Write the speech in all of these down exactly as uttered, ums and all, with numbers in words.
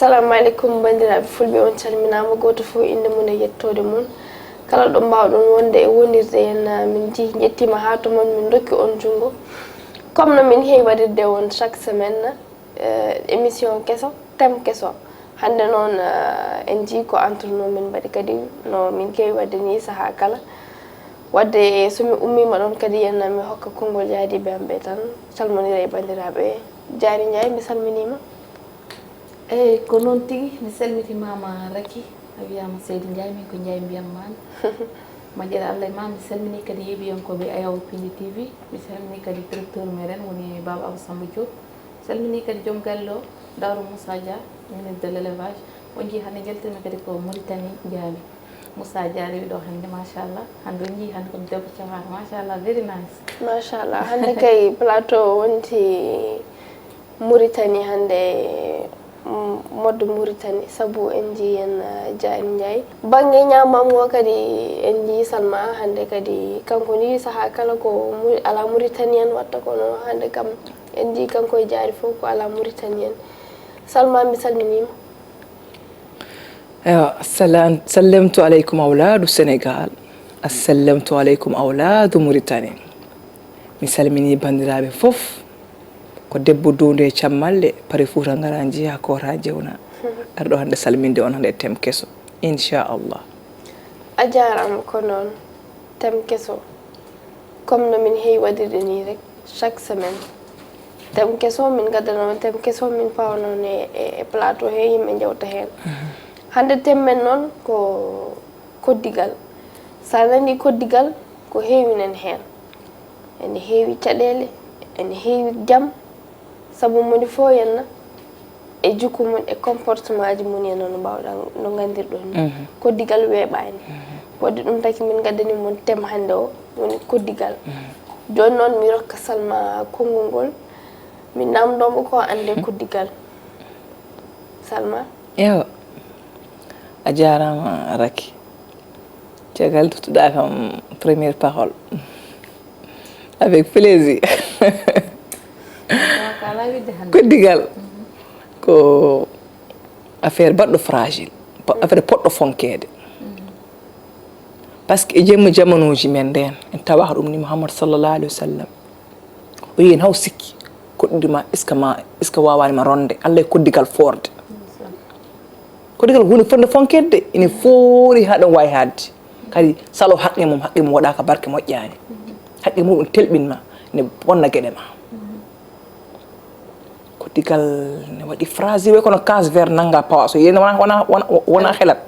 Assalamu aleykum, banndiraaɓe fulɓe, on calminaama, gooto fof innde mum e yettoode mum. Kala ɗo mbaawɗon wonde e wonirde en, ah, min nji-, njettiima haa to mon, min ndokki on junngo. Comme no min heewi waɗirde on chaque semaine, eh, émission keso, thème keso. Hannde noon, eh, en njii ko entre nous min mbaɗi kadi no min keewi waɗde nii sahaa kala. Waɗde so mi ummiima ɗoon kadi, yen mi hokka konngol yaadiiɓe am ɓe tan, calmonira e banndiraaɓe. Jaari Njaay, mi salminiima. Eeyi, ko noon tigi, mi salmitimaama Raki, a wiyaama Seydi Njaay, min ko Njaay mbiyam maan. Moƴƴere Allah e ma, mi salminii kadi yeeɓiyankooɓe Ayaw Pindi T V, mi salminii kadi directeur meɗen woni Baaba Abou Samba Diop, salminii kadi joom galle o, Daouda Moussa Dia, ministre de l'élevage. On njii hannde njaltirmi kadi ko Mauritanie njaami. Moussa Dia rewi ɗo hannde, machallah. Hannde on njii hannde ko debbo cafaaɗo, machallah, very nice. Machallah, hannde kay plateau o wonti Mauritanie hannde, mm, mode Mauritanie, sabu en njii en, ah, Dia en Njaay. Bannge ñaamam o kadi en njii Salma hannde kadi, kanko ni sahaa kala ko Muri-, ala Mauritanie en watta, kono hannde kam en njii kanko e Jaari fof ko ala Mauritanie en. Salma, mi salminiima. Ewa, salam, sallamtu aleykum awlaadu Sénégal. Assallamtu aleykum awlaadu Mauritanie. Mi salminii banndiraaɓe fof. Ko debbo duunde e cammalle, pare Fuuta ngara njiya ko raa jewna. Arɗo hannde salminde on hannde e thème keso, inchallah. A jaaraama, ko noon, thème keso. Comme no min heewi waɗirde nii rek, chaque semaine, thème keso, min ngaddanoo on thème keso, min pawanoo on e, e, e plateau he, yimɓe njewta heen. Hannde thème men noon ko koddigal. So a nanii koddigal, ko heewi nan heen. Ene heewi caɗeele, ene heewi jam, sabu moni fof henna e jikku mum, e comportement ji mum, e noon no mbaawɗaa, no nganndirɗon ni. Koddigal weeɓaani. Waɗde ɗum taki min ngaddani mon thème hannde o, woni koddigal. Jooni noon mi rokka Salma konngol ngol, mi naamndoo mo ko annde koddigal. Salma? Ewa. A jaaraama, Raki. Caggal tottuɗaa kam première parole. Avec plaisir. Ko alaa wiɗde hannde. Koddigal ko affaire baɗɗo fragile, po-, affaire poɗɗo fonkeede. Parce que e jemma jamanuuji men ndeen, en tawaa ɗum ni Muhammad sallallahu alayhi wa sallam. O yiyen haw sikki, koɗɗuɗi ma, est-ce que ma, est-ce que waawaani ma ronde? Allah e koddigal foorde. Koddigal huunde fotnde fonkeede de, ene foori haa ɗum waawi haaɗde. Kadi salo haqqe mum, haqqe mum waɗaaka barke, moƴƴaani. Haqqe mum ɗum telɓin ma, ne bonna geɗe ma. Koddigal ne waɗi fragile, kono case vert nannga pawa, so yiyii wona, wona, wona, wona helat.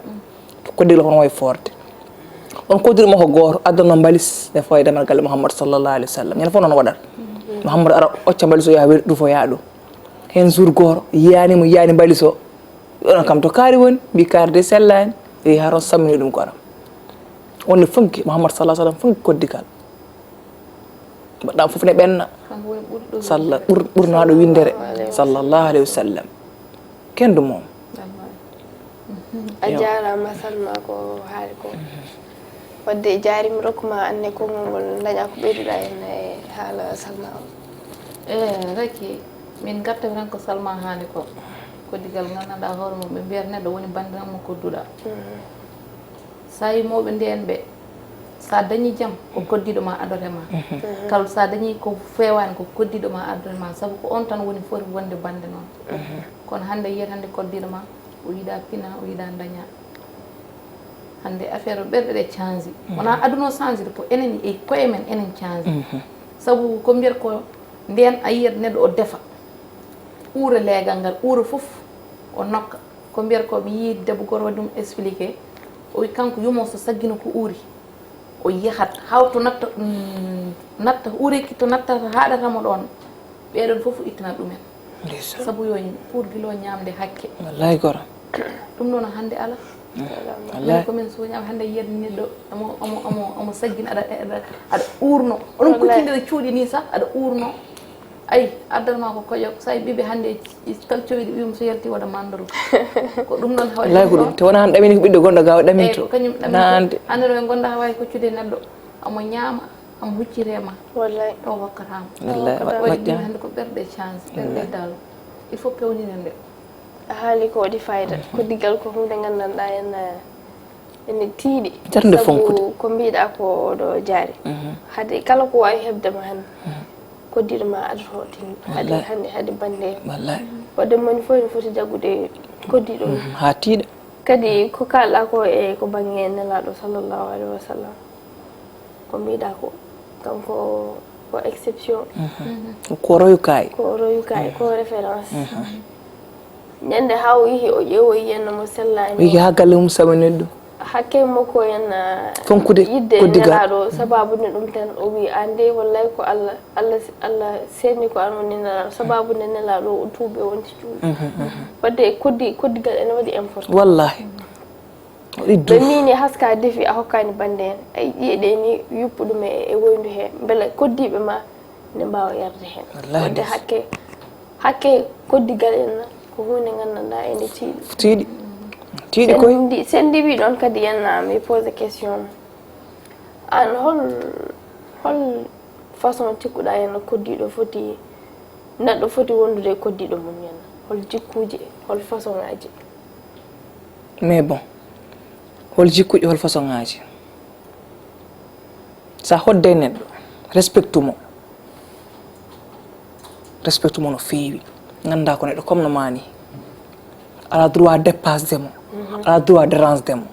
Koddigal kono wayi foorde. On koddiɗo mo ko gooto, addanno mbalis, ne fawi damal galle Muhammad sallallahu alayhi wa sallam. Ñande fof noon waɗat. Muhammad ara, occa mbalis o, yaha weɗi ɗum fof, yaha ɗum. Heen jour gooto, yiyaani mo, yiyaani mbalis o. Onon kam to kaari woni, mbi kaari de sellaani. Wi hara on sammini ɗum kono. On ne fonki, Muhammad sallallahu alayhi wa sallam fonki koddigal. Mbaɗɗam fof ne ɓenna. Kanko woni ɓurɗo Salla-, ɓur-, ɓurnaaɗo winndere. Sallallahu alayhi wa sallam. Kendu mum. Wallahi. A jaaraama Salma ko haali ko. Waɗde Jaari mi rokku ma anne konngol ngol, daña ko ɓeyduɗaa heen e haala Salma o. E, Raki, min ngartami tan ko Salma haali ko. Koddigal nganndanɗaa hoore mum, ɓe mbiyata neɗɗo woni banndiraaɗo mo kodduɗaa. So a yii mawɓe ndeen ɓe, so a dañii jam, ko koddiiɗo ma adote ma. Kala so a dañii ko feewaani, ko koddiiɗo ma adote ma, sabu ko on tan woni foti wonde bannde noon. Kono hannde yiyat hannde koddiiɗo ma, o yiɗaa pina, o yiɗaa daña. Hannde affaire o ɓerɗe ɗe change. Wonaa aduna o change de, ko enen e koye men enen change. Sabu ko mbiyata ko ndeen a yiyat neɗɗo o defa, uura leegal ngal, uura fof o nokka. Ko mbiyata ko, mi yii debbo gooto waɗi ɗum expliqué. O wi kanko yumo so saggino ko uuri, o yahat hawto natta, mm, natta uureki to nattata, haɗata mo ɗoon. Ɓeeɗoon fof ittanat ɗumen. Ndeysaan. Sabu yo pour gilo ñaamde hakke. Wallaay goro. Ɗum noon hannde ala. Wallaay. Min ko min suuñaama hannde yiyat neɗɗo omo, omo, omo, omo saggina aɗa, aɗa, aɗa uurno. Onon kuccindira cuuɗi nii sah aɗa uurno. Ay, addal ma ko koƴo, so a yii ɓiɓɓe hannde e kala cowiɗi ɓiyum so yalti waɗa mandoro. Ko ɗum noon hawri. Wallaay ko ɗum. Te wonaa han ɗamini ko ɓiɗɗo gonɗo ga o ɗaminto. Eyi, ko kañum ɗaminto. Naande. Hannde ɗo en gonda ha wawi hoccude neɗɗo, omo ñaama, omo huccite ma. Wallaay. O hokkata ma. Wallaay, o hokkata ma. Waɗi ɗum hannde ko ɓerɗe change, ɓerɗe dal. Il faut pewniren ɗe. A haali ko waɗi fayida. Koddigal ko huunde nganndanɗaa en, eh, ene tiiɗi. Jarnde fonkude. Sabu ko mbiɗa ko oɗo jaari. Hade kala ko waawi heɓde ma heen, koddiiɗo ma addoto tin. Hade, wallaahi, hannde, hade bannde. Wallaahi. Waɗde moni fof ene foti jaggude koddiiɗo mum. Haa tiiɗa. Kadi ko kaalɗa ko e ko bannge Nelaaɗo sallallahu alayhi wa sallam. Ko mbiɗa ko, kanko ko exception. Ko royukaay. Ko royukaay, ko référence. Ñande haa o yihi, o ƴeewoyi yenno mo sellaani. O yihi haa galle mum saminii ɗum. Hakke makko en, ah, fonkude yidde koddigal. Nelaaɗo, sababu ne ɗum tan, o wi, "An de, wallay ko Allah, Allah, Allah seeni ko an woni Nelaaɗo." Sababu ne Nelaaɗo o tuubi, o wonti juulɗo. Waɗde koddi-, koddigal ene waɗi importance. Wallahi. Waɗi ɓe duuf. Mini haska defi a hokkaani bannde en. Ay, ƴiye ɗe ni, yuppu ɗum e, e woyndu he. Mbele koddiiɓe ma ne mbaawa yarde heen. Wallahi. Waɗde ndeysaan. Hakke, hakke koddigal en na, ko huunde nganndanɗaa ene tiiɗi. Tiiɗi. Tiiɗi koy. Sen ndi-, sen ndiwi ɗoon kadi en, ah, mi pose question. Aan hol, hol façon cikkuɗaa en no koddiiɗo foti, neɗɗo foti wondude e koddiiɗo mum en? Hol jikkuuji, hol façon ŋaaji? Mais bon, hol jikkuuji, hol façon ŋaaji? Sa hodde e neɗɗo, respectu mo. Respectu mo no feewi. Ngannda ko neɗɗo comme no maa ni. Alaa droit dépassé mo. Alaa droit dérangé mo.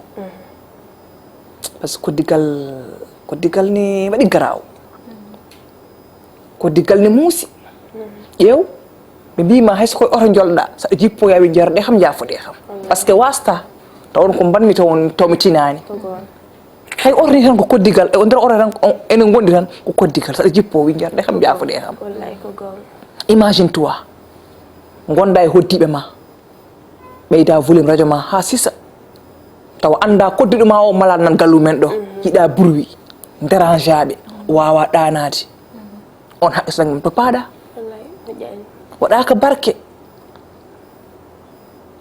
Par ce que koddigal, koddigal ne waɗi garaaw. Koddigal ne muusi. Ƴeew, ɓe mbii ma hay so koye oto njolɗa, saɗa jippoya wi jarɗe kam, jaafuɗe kam. Par ce que wasta, taw on ko mbanmi taw on, taw mi tinaani. Ko goonga. Hay oto ni tan ko koddigal, e nder oto tan, on, enen ngondi tan ko koddigal, saɗa jippo wi jarɗe kam, jaafuɗe kam. Wallahi ko goonga. Imagine toi, ngonda e hoddiiɓe ma. Ɓeyda volume radio ma haa sisa. Tawa annda koddiɗo ma o mala nan galu men ɗo. Yiɗa bruit, dérangeaɓe, wawa ɗaanaade. On haqqe so nangam to paaɗa. Wallahi, moƴƴani. Waɗaka barke.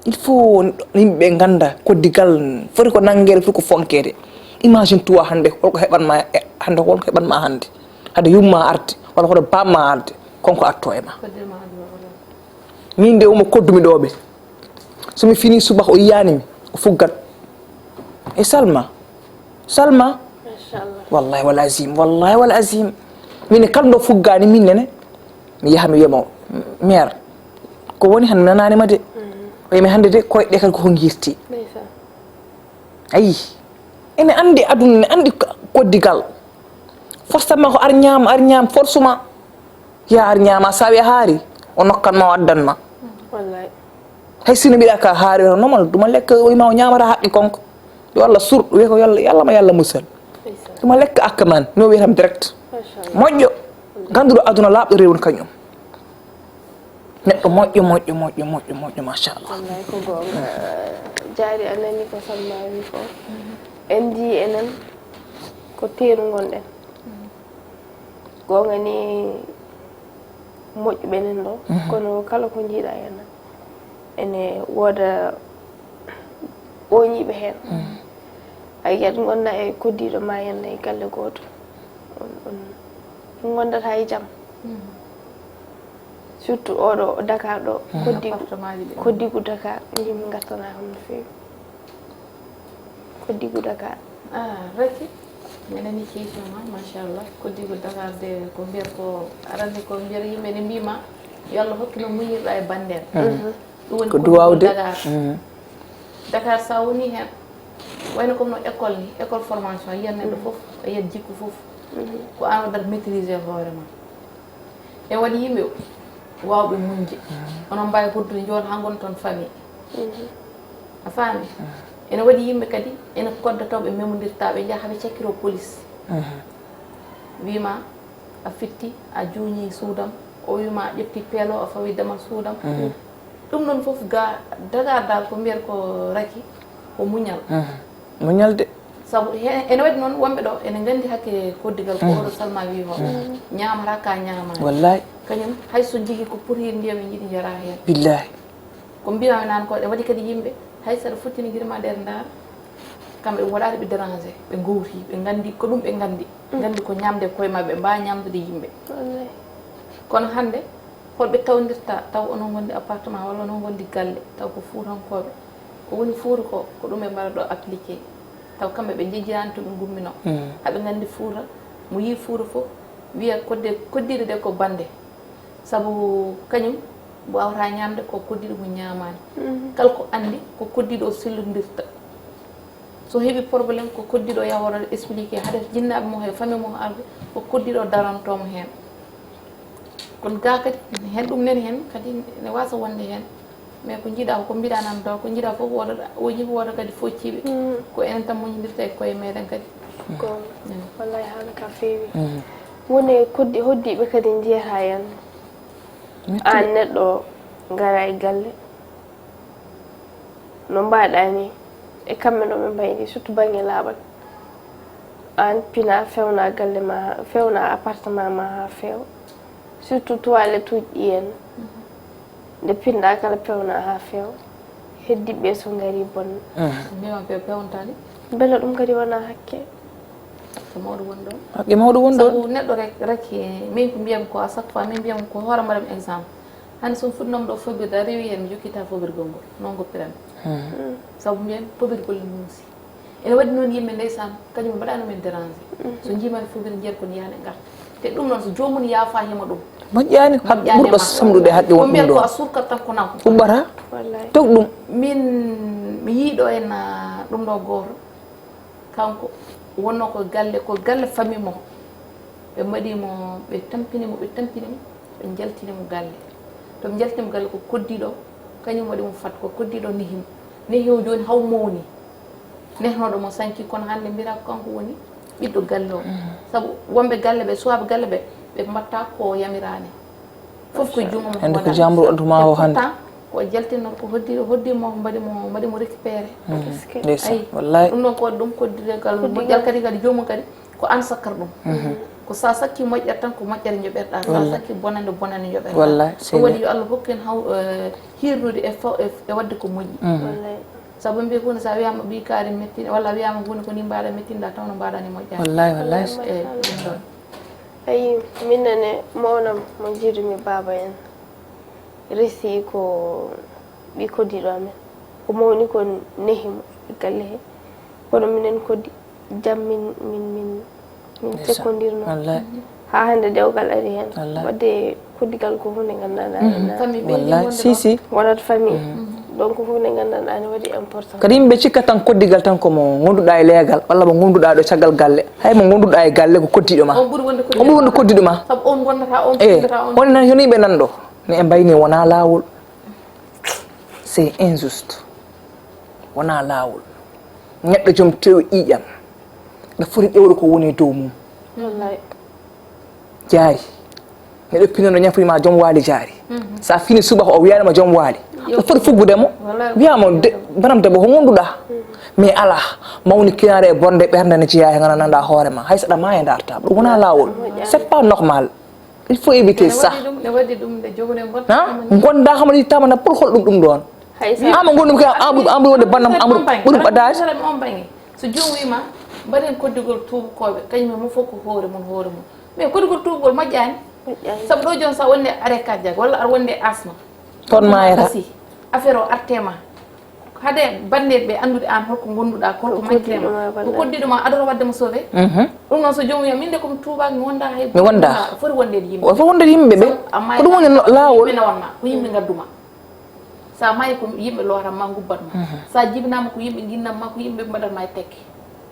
Il faut yimɓe ngannda koddigal foti ko nanngeede, foti ko fonkeede. Imagine toi hannde, holko heɓan ma, hannde holko heɓan ma hannde. Hade yumma arde, walla hoto bamma arde, konko atto e ma. Min de omo koddumi ɗo ɓe. So mi fini subaka o yiyani mi, o fuggat. E Salma. Salma. Machallah. Wallahi wal azim, wallahi wal azim. Min kala ɗo fuggani min nene, mi yaha mi wiyamo, "Mère, ko woni han nanani ma de?" O yimi hande de, koyɗe kadi ko ngirti. Ndeysaan. Ayi. Ene andi aduna, ene andi ko-, koddigal. Forcément ko ar ñaam, ar ñaam, forcément. Ya ar ñaama, sa wi a haari, o nokkan ma, o addan ma. Wallahi. Hay sino mbiɗa ka haari, o normal, duma lekka, o ima o ñaamata haqqi konko. Yo Allah sur, wiya ko yo Allah, yo Allah ma yo Allah musal. Ndeysaan. Duma lekka akka man, no wiyatam direct. Machallah. Moƴƴo, ganduɗo aduna laaɓɗo rewi woni kañum. Neɗɗo moƴƴo, moƴƴo, moƴƴo, moƴƴo, moƴƴo, machallah. Wallahi ko goonga. Jaari a nani ko Salma wi ko. En ndi enen ko teeru ngonɗen. Goonga ni moƴƴuɓe enen ɗo, kono kala ko njiiɗa hen ene wooda ɓooñiiɓe heen. A yiyat ngonɗa e koddiiɗo ma heen e galle gooto, on, on, on ngondat hay jam. Surtout oɗo Dakar ɗo, koddigu, appartement ji ɗi. Koddigu Dakar, yimɓe ngartana kam no feewi. Koddigu Dakar. Ah, Racky, mi nani question ma, machallah. Koddigu Dakar de, ko mbiyat ko, arande ko mbiyat yimɓe ne mbima, yo Allah hokkino muñirɗa e banden. Ɗum woni ko duwawde. Dakar. Dakar, sa woni heen, wayno comme no école ni, école formation, a yiyat neɗɗo fof, a yiyat jikku fof. Ko an waɗata maîtriser hoore ma. E waɗi yimɓe wawɓe muñde. Onon mbawi hoddude, joon ha ngon toon famille. A faami? Ene waɗi yimɓe kadi, ene kodda taw ɓe memodirta, ɓe njaha ɓe cakkiro police. Wima, a fitti, a juuñi suudam, o wima a ƴetti peelo, a fawi damal suudam. Ɗum ɗon fof ga, daga dal ko mbiyata ko Racky, ko muñal. Muñal de. Sabu he-, ene waɗi noon wonɓe ɗo, ene nganndi hakke koddigal ko oɗo Salma wi ho. Ñaamata ka ñaamaani. Wallaay. Kañum, hay so jigi ko poti ndiyam, ɓe njiɗi njara heen. Billaahi. Ko mbiyami naan ko, e waɗi kadi yimɓe, hay saɗa fottini giri ma nder ndaar, kamɓe ɓe waɗaade ɓe déranger, ɓe ngowti, ɓe nganndi ko ɗum ɓe nganndi. Nganndi ko ñaamde koye maɓɓe, mbaa ñaamdude yimɓe. Wallaay. Kono hannde, Holɓe tawndirta taw onon ngondi appartement walla onon ngondi galle, taw ko fuutankooɓe? Ko woni fuuta ko, ko ɗum ɓe mbaɗa ɗo appliqué. Taw kamɓe ɓe njejjiraani to ɓe ngumminoo. Haɓe nganndi fuuta, mo yii fuuta fof wiya kodde, koddiiɗo de ko bannde. Sabu kañum waawata ñaamde ko koddiiɗo mum ñaamaani. Kala ko anndi ko koddiiɗo o sellondirta. So heɓi problème ko koddiiɗo yahora expliqué hade jinnaaɓe mum e famille mum arde, ko koddiiɗo darantoo mo heen. Kono gaa kadi heen ɗum nani heen kadi ne waasa wonde heen. Mais ko njiɗa ko mbiɗa nan ɗo, ko njiɗa fof wooda, o yiɗi wooda kadi focciɓe. Ko enen tan muñidirta e koye meɗen kadi. Ko wallahi haala ka feewi. Woni koddi hoddiiɓe kadi njiyata en. An neɗɗo ngara e galle, no mbaɗa ni e kamɓe no ɓe mbayri, surtout bannge laaɓal. An pina fewna galle ma, fewna appartement ma ha feewa, surtout toilette uji ɗi en. Nde pinɗa kala pewna ha feewa, heddiɓe so ngari bonna. Mbima pe pewntaani. Mbela ɗum kadi wona hakke? Ko mawɗo woni ɗon. Hakke mawɗo woni ɗon. Sabu neɗɗo rek rek, min ko mbiyam ko à chaque fois min mbiyam ko hoore mbaɗam exemple. Hannde so mi fuɗɗinooma ɗo fobirde, a rewi heen, mi jokkita fobirgol ngol, noon ngoppiranmi. Sabu mbiyen fobirgol ne muusi. Ene waɗi noon yimɓe ndeysaan, kañum mbaɗaano min dérangé. So njiimaani fobirde, njiyata ko ne yaha ne ngarta. Te ɗum noon, so joomum yaafaaki ma ɗum, moƴƴaani. Hade moƴƴaani ɓurɗo ma. Samɗude haqqe won ɗum ɗo. Ko mbiyata ko a surkat tan ko nanko. Ummata. Wallaay. Tog ɗum. Min mi yii ɗo en, ah, ɗum ɗo gooto. Kanko wonnoo ko galle, ko galle famille mo. Ɓe mbaɗi mo, ɓe tampini mo, ɓe tampini mo, ɓe njaltini mo galle. To ɓe njaltini mo galle ko koddiiɗo, kañum waɗi mo fat, ko koddiiɗo nehi mo. Nehi o jooni haw mawni. Nehnooɗo mo sanki, kono hannde mbira ko kanko woni ɓiɗɗo galle o. Sabu wonɓe galle ɓe, suwaaɓe galle ɓe, ɓe mbatta ko yamiraani. Fof ko junngo mo. Hannde ko jamburu addu ma o hannde. Pourtant, ko jaltinnoɗo ko hoddi, hoddi mo, mbaɗi mo, mbaɗi mo récupéré. Ndeysaan, ayi, wallaay. Ɗum noon ko ɗum koddigal moƴƴal kadi, kadi joomum kadi ko aan sakkar ɗum. Ko sa sakki moƴƴere tan ko moƴƴere njoɓerɗa, sa sakki bonande bonande njoɓerɗa. Wallaay, ɗum waɗi yo Allah hokku en haw, eh, hiirnude e faw-, e, e waɗde ko moƴƴi. Wallaay. Sabu mbiya huunde so a wiyaama ɓii kaari mettini, walla a wiyaama huunde ko ni mbaɗa mettinɗa, taw no mbaɗa ni moƴƴaani. Wallaay, wallaay. Eyi, ɗum ɗon. Ayi, min nane mawna mo jiidumi baaba en. Resi ko ɓii koddiiɗo amen. Ko mawni ko nehi mo e galle he. Kono minen koddi jam min, min, min, min cekkondirno. Wallaay. Haa hannde dewgal ari heen. Wallaay. Waɗde koddigal ko huunde nganndanɗaa ene. Famille ɓe wallaay, si, si. Wonat famille. Donc ko huunde nganndanɗaa ene waɗi important. Kadi yimɓe cikka tan koddigal tan ko mo ngonduɗaa e leegal, walla mo ngonduɗaa ɗo caggal galle. Hay mo ngonduɗaa e galle ko koddiiɗo ma. On ɓuri wonde koddiiɗo ma. On ɓuri wonde koddiiɗo ma. Sabu on ngondata, on pindata, on. On nan, hono yimɓe nan ɗo. Ne e mbayni wonaa laawol. C'est injuste. Wonaa laawol. Neɗɗo joom tew ƴiiƴam. Ɗo foti ƴewde ko woni e dow mum. Wallaay. Jaari. Neɗɗo pinanɗo ñafuy ma joom waali jaari. Sa fini subaka o wiyanoma joom waali. Ɗo foti fuggude mo. Wallaay. Wiyama de, banam debbo ko ngonduɗa. Mais ala, mawni kinaare e bonde ɓernde ne jeeya he ngana nanda hoore ma. Hay saɗa ma e darta. Ɗum wona laawol. C'est pas normal. Il faut éviter ça. Ne waɗi ɗum, ne waɗi ɗum nde joguɗen gonɗa. Ha? Gonɗa kam yittama na pour hol ɗum ɗum ɗon. Hay sa ama gonɗum ka abu abu wonde bannam abu ɓurum ɓadaade. On bangge. So joom wiima mbaɗen koddigol tuubakooɓe, kañum e mum fof ko hoore mum, hoore mum. Mais koddigol tuubagol moƴƴaani. Moƴƴaani. Sabu ɗo joom sa wonde arrêt cardiaque walla aɗa wonde asma. Toon maayata. Affaire o arte ma. Hade banndeeɓe ɓe anndude aan holko ngonduɗaa, holko manquema, ko koddiiɗo ma adoro waɗde mo sauvé. Ɗum noon so joomum wiya min de komi tuubaak, mi wonda hay. Mi wonda. Foti wonde e yimɓe. O foti wonde e yimɓe ɓe. Ko ɗum woni laawol. Yimɓe nawan ma, ko yimɓe ngaddu ma. Sa maayi ko yimɓe looran ma, ngubban ma. Sa jibinaama ko yimɓe nginnan ma, ko yimɓe mbaɗan ma e tekke.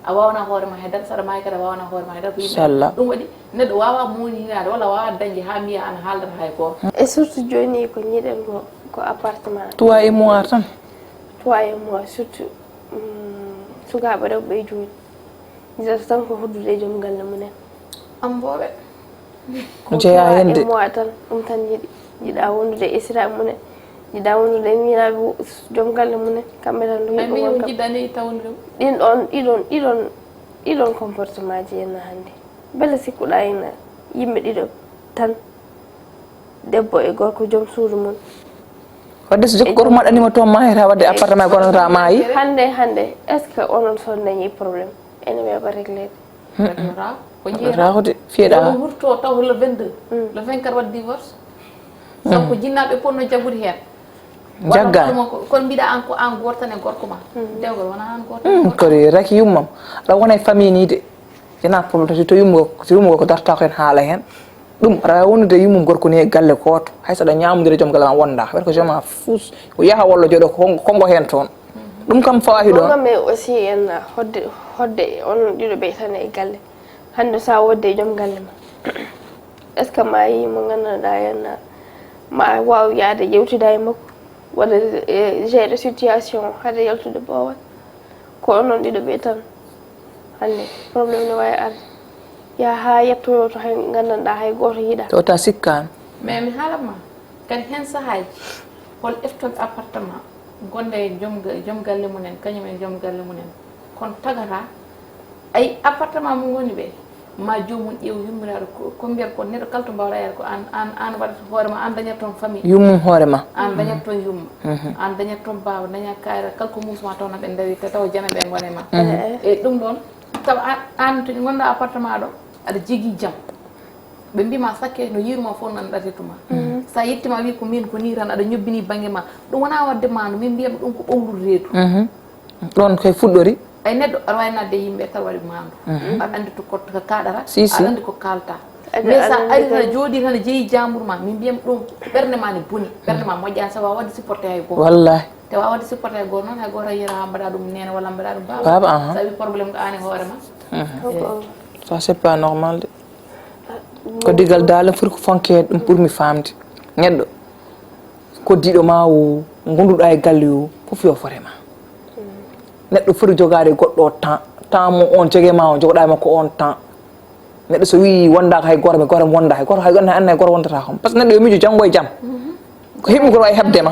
A waawna hoore ma haydara, saɗa maayi kadi a waawna hoore ma haydara ko yimɓe. Inchallah. Ɗum waɗi neɗɗo waawa muñinaade walla waawa dañde haa mbiya ana haaldata hay gooto. Et surtout jooni ko ñiiɗen ko, ko appartement. Trois et moins tan. Trois et moins surtout, mm, sukaaɓe rewɓe e jooni. Njiyata tan ko hoddude e joom galle mum en. Ambooɓe. Ko jeyaa heen de. Trois et moins tan, ɗum tan njiɗi. Njiɗa wondude e esiraaɓe mum en. Njiɗa wondude e miñiraaɓe wo-, joom galle mum en. Kamɓe tan ɗum. Ay, min wonde kam. Njiɗani tawde ɗum. Ɗin ɗon, ɗiɗon, ɗiɗon, ɗiɗon comportement ji en hannde. Mbele sikkuɗaa ina yimɓe ɗiɗo tan, debbo e gorko, joom suudu mum? Wadde so jokki gorko ma ɗanima toon ma heta wadde appartement e gonata maayi? Hannde, hannde, est-ce que onon so on dañi problème, ene weeɓa réglé de? Réglera, ko jiiɗa. Réglera ko de, fiyeɗa. Yo wurto taw le vingt-deux. Le vingt-quatre waɗi divorce. Sabu ko jinnaaɓe potno jagude heen. Jaggaani. Kon mbiɗa an ko an gooto tan e gorko ma. Dewgal wona an gooto e gorko. Kori raki yummam. Aɗa wona e famille ni de. Yena problème tati to yumma, to yumma ko darta ko heen haala heen. Ɗum aɗa waawi wondude e yummum gorko ni e galle gooto. Hay so aɗa ñaamodira joom galle ma wonda. Wata ko je m'en fous. Ko yaha walla jooɗo ko konngo heen toon. Ɗum kam fawaaki ɗoon. Ɗum kam mais aussi en hodde hodde onon ɗiɗo ɓe tan e galle. Hannde so a wodde e joom galle ma. Est ce que ma yii mo nganndanɗaa heen ma waaw yahde yewtida e makko walla gérer situation hade yaltude boowal? Ko onon ɗiɗo ɓe tan. Hannde problème ne waawi arde yaha haa yettoyoo to hay nganndanɗaa hay gooto yiɗaa. Tawata sikkaano. Mais mi haalat ma kadi heen sahaaji hol eftooɓe appartement ngonda e joom galle mum en kañum en joom galle mum en kono tagata ay appartement mo ngoni ɓe ma joomum ƴeew yummiraɗo ko mbiyata ko neɗɗo kala to mbawɗa yaade ko an an an waɗata hoore ma an dañata toon famille yummum hoore ma an dañata toon yumma an dañata toon baaba daña kayra kala ko musma taw na ɓe ndawi te taw jana ɓe ngone ma e ɗum ɗon taw an to gonɗa appartement ɗo aɗa jogui jaam ɓe mbima sakke no yiiruma fof nan ɗatetuma sa yettima wi ko min ko ni tan aɗa ñobbini banggue ma ɗum wona wadde ma no min mbiyam ɗum ko ɓowlude reedu ɗon koye fuɗɗori ay neɗɗo aɗa wawi nadde yimɓe tan waɗi mandu aɗa andi to ko kaɗata si si aɗa andi ko kalta mais sa ari tan jooɗi tan jeeyi jambour ma min mbiyam ɗum ɓerde ma ne boni ɓerde ma moƴƴani sa wawa wadde supporté hay goto wallahi te wawa wadde supporté hay goto noon hay goto yiyata ha mbaɗa ɗum nene walla mbaɗa ɗum baba baba aha sa wi problème ko an e hoorema ça c'est pas normal de ko digal daalem foti ko fonke ɗum ɓurmi famde neɗɗo koddiɗo ma o gonduɗa e galle o fof yo fotema neɗɗo foti jogade goɗɗo o temps temps mo on jogue ma o jogoɗa makko on temps neɗɗo so wi wondaka hay goto mi goto mi wonda hay goto hay anna hay goto wondata kam par ce que neɗɗo yo miijo janggo e jaam ko heɓi kono wawi hebdema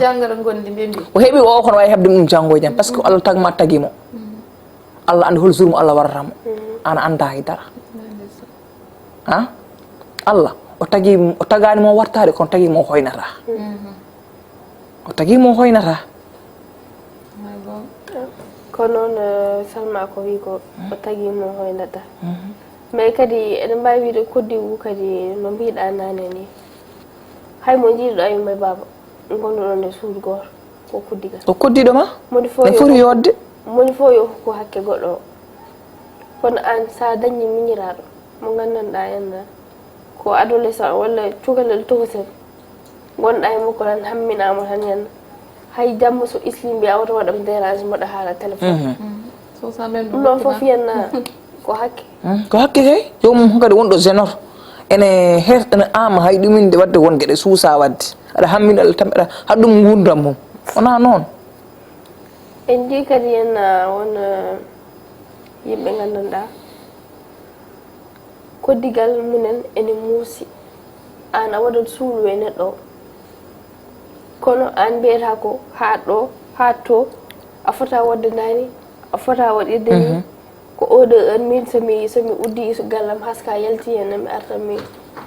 o heɓi o kono wawi hebde ɗum janggo e jaam par ce que allah tagma tagimo allah andi hol jour mo allah waratamo ana anda hay dara ha allah o tagi o tagani mo wartade kono tagi mo hoynata o tagi mo hoynata ko noon salma ko wi ko o tagi mo hoynata mais kadi eɗen mbawi wiide koddigu kadi no mbiɗa nane ni hay mo jiiɗuɗa yumma e baaba gonduɗon e suudu goto ko koddigal o koddiɗo ma moni fof ne foti yodde moni fof yo hokku hakke goɗɗo o kono an sa dañi miñiraɗo mo gandanɗa henna ko adolescent walla cukalel tokosel gonɗa e makko tan hamminama tan henna hay jamma so isli mbiya oto waɗam dérange mboɗo haala téléphone ɗum ɗon foof yenna ko hakke ko hakke kay jomum kadi wonɗo génor ene her ene ama hay ɗuminde wadde won gueɗe suusa wadde aɗa hammina allah tan aɗa haɗa ɗum gurdam mum wona noon en jii kadi en won yimɓe gandanɗa koddigal mumen ene muusi an a waɗat suulu e neɗɗo o kono an mbiyata ko haat ɗo haat to a fota waɗde ndani a fota waɗirde ni ko oɗo heure min somi somi uddi gallam haska yalti hen mi arta mi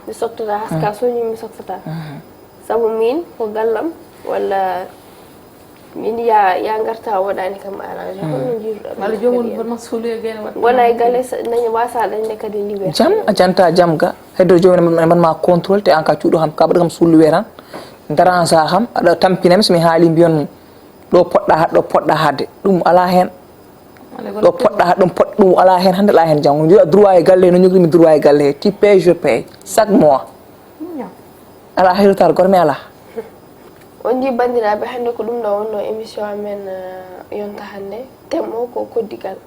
mi sottata haska soñi mi sottata sabu min ko gallam walla min ya ya garta waɗani kam arrangé holno jiiruɗa walla jomum hono suuloyo gene waɗ wona e galle daña wasa dañde kadi liwe jam a janta jam ga heddo jomum man ma contrôle te an ka cuuɗo kam ka baɗa kam suuloyo tan daranja kam aɗa tampinami somi haali mbiyon ɗo poɗɗa haɗ ɗo poɗɗa haɗde ɗum ala hen ɗo poɗɗa haɗ ɗum poɗ ɗum ala hen hande ala hen janngo mbiɗa droit e galle no ñogimi droit e galle he ti pay je pay chaque mois ala hay retard gorme ala on jii banndiraaɓe hannde ko ɗum ɗo wonno émission amen yonta hannde thème o ko koddigal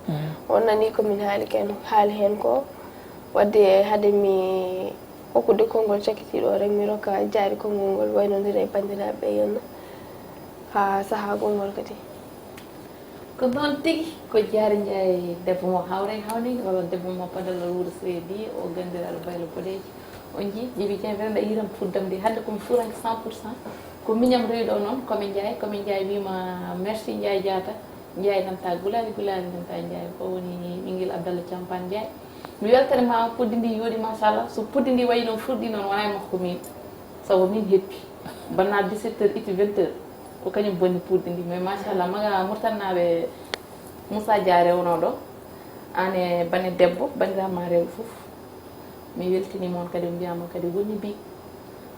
on nani komin haali ken haali heen ko wadde hade mi hokkude konngol cakkitiiɗo o rek mi rokka jaari konngol ngol waynondira e banndiraaɓe ɓe yonno haa sahaa gongol kadi ko noon tigi ko jaari njaay debbo mo hawre hawni walla debbo mo padalla wuuro seedi o ganndiraaɗo baylo boɗeejo on jii jibi jen renda yiram fuddam de hannde komi fuuranke cent pour cent ko miñam rewi ɗo noon komi njaay komi njaay wima merci njaay jaata Njaay nanta gulaali gulaali nanta njaay o woni ɓinngel abdalla campaan njaay mi weltani ma puddi ndi yooɗi machallah so puddi ndi wayi noon fuɗɗi noon wona e makko min sabu min heppi banna dix-sept heures itti vingt heures ko kañum bonni puddi ndi mais machallah maga murtannaaɓe moussa dia rewnoɗo an e bane debbo banndirama rewɓe fof mi weltini moon kadi mbiyama kadi woni bi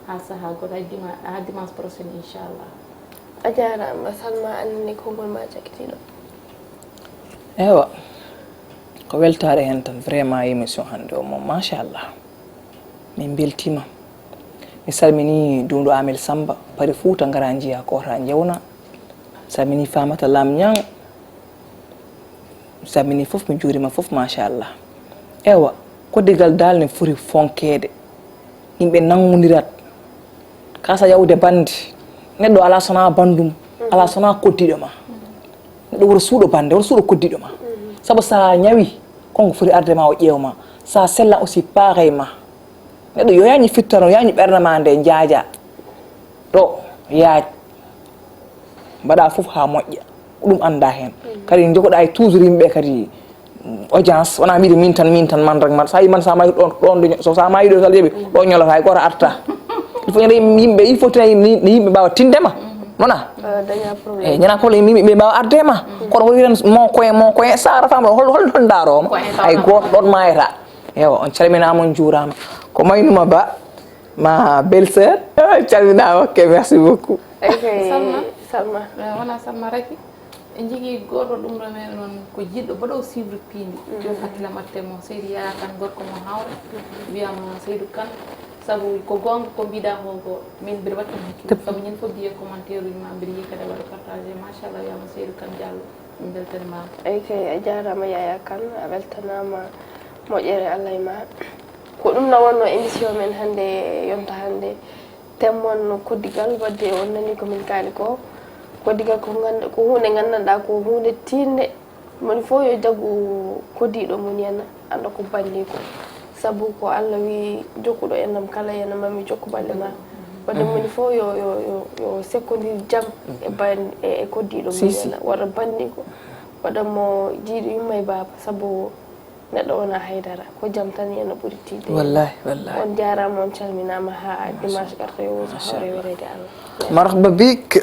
Ha saha goɗɗo, ha dima-, ha dimanche prochaine, inchallah. A jarama Salma, annene konngol ma cakkitiiɗo. Ewa, ko weltaare heen tan, vraiment, émission hannde o moom, machallah, min mbeltiima. Mi salmini duundo Amel Samba, Pari Fouta, ngara njiya koota njewna. Salmini Famata Lam Ñang. Salmini fof, mi juurima fof, machallah. Ewa, koddigal dal ne foti fonkeede. Yimɓe nanngondirat. Kasa yawde bande. Neɗɗo ala sona bandum, ala sona koddiɗo ma. Neɗɗo woto suuɗo bande, woto suuɗo koddiɗo ma. Sabu sa ñawi, konko foti arde ma o ƴeew ma. Sa sella aussi pareil ma. Neɗɗo yo yañi fittano, yañi ɓernde ma nde jaaja. Ɗo yaaj. Mbaɗa fof ha moƴƴa. Ko ɗum annda heen. Kadi jogoɗa e toujours yimɓe kadi audience, wona mbiɗe min tan, min tan, man rek man. Sa yi man sa mayi ɗon, ɗon de, so sa mayi ɗo sal yeɓe, ɗo ñolata, hay goto arta. Il faut ñande yimɓe, il faut tan yimɓe, yimɓe mbawa tinde ma. Mona? Eyi, ñana problème, yimɓe mbawa arde ma. Kono ko wiyan mon koye, mon koye, sa ara fama hol, hol, hol ndaaroma. Hay goto ɗon mayata. Ewa, on calminama, on juurama. Ko maynuma ba, ma belle sœur. Calminama, ok, merci beaucoup. Salma. Salma. Wona Salma raki. En jogii goɗɗo ɗum ɗo men noon ko jiɗɗo mbaɗo suivre piindi. Jooni hakkille am artee mo Seydi Yaya Kane, gorko mo Hawre. Wiyama Seydou Kane. Sabu ko goonga ko mbiɗa ko, ko min mbiɗa waɗi ɗum hakkille. Sabu ñande fof mbiye commentaire uji ma, mbiɗa yiya kadi a waɗa partagé. Machallah, wiyama Seydou Kane Diallo. Min mbeltanima. Eyi kay, a jarama Yaya Kane, a weltanama moƴƴere Allah e ma. Ko ɗum na wonno émission men hannde, yonta hannde. Thème mon no koddigal, wadde on nani ko min kaali ko. Koddigal ko ganda, ko hunde gandanɗa ko hunde tinde. Moni fof yo jaggu koddiɗo mum yana, anda ko banni ko. Sabu ko Allah wi jokkuɗo enɗam kala yana mami jokku balle ma. Wadde moni fof yo, yo, yo, yo sekkodir jam e ban-, e, e koddiɗo mum yana. Waɗa banni ko. Waɗa mo jiiɗo yumma e baaba. Sabu neɗɗo wona haydara, ko jam tan yana ɓuri tiiɗde. Wallahi, wallahi. On jarama, on calminama ha dimanche garto yo wuso hawre wereede Allah. Marhaba bik.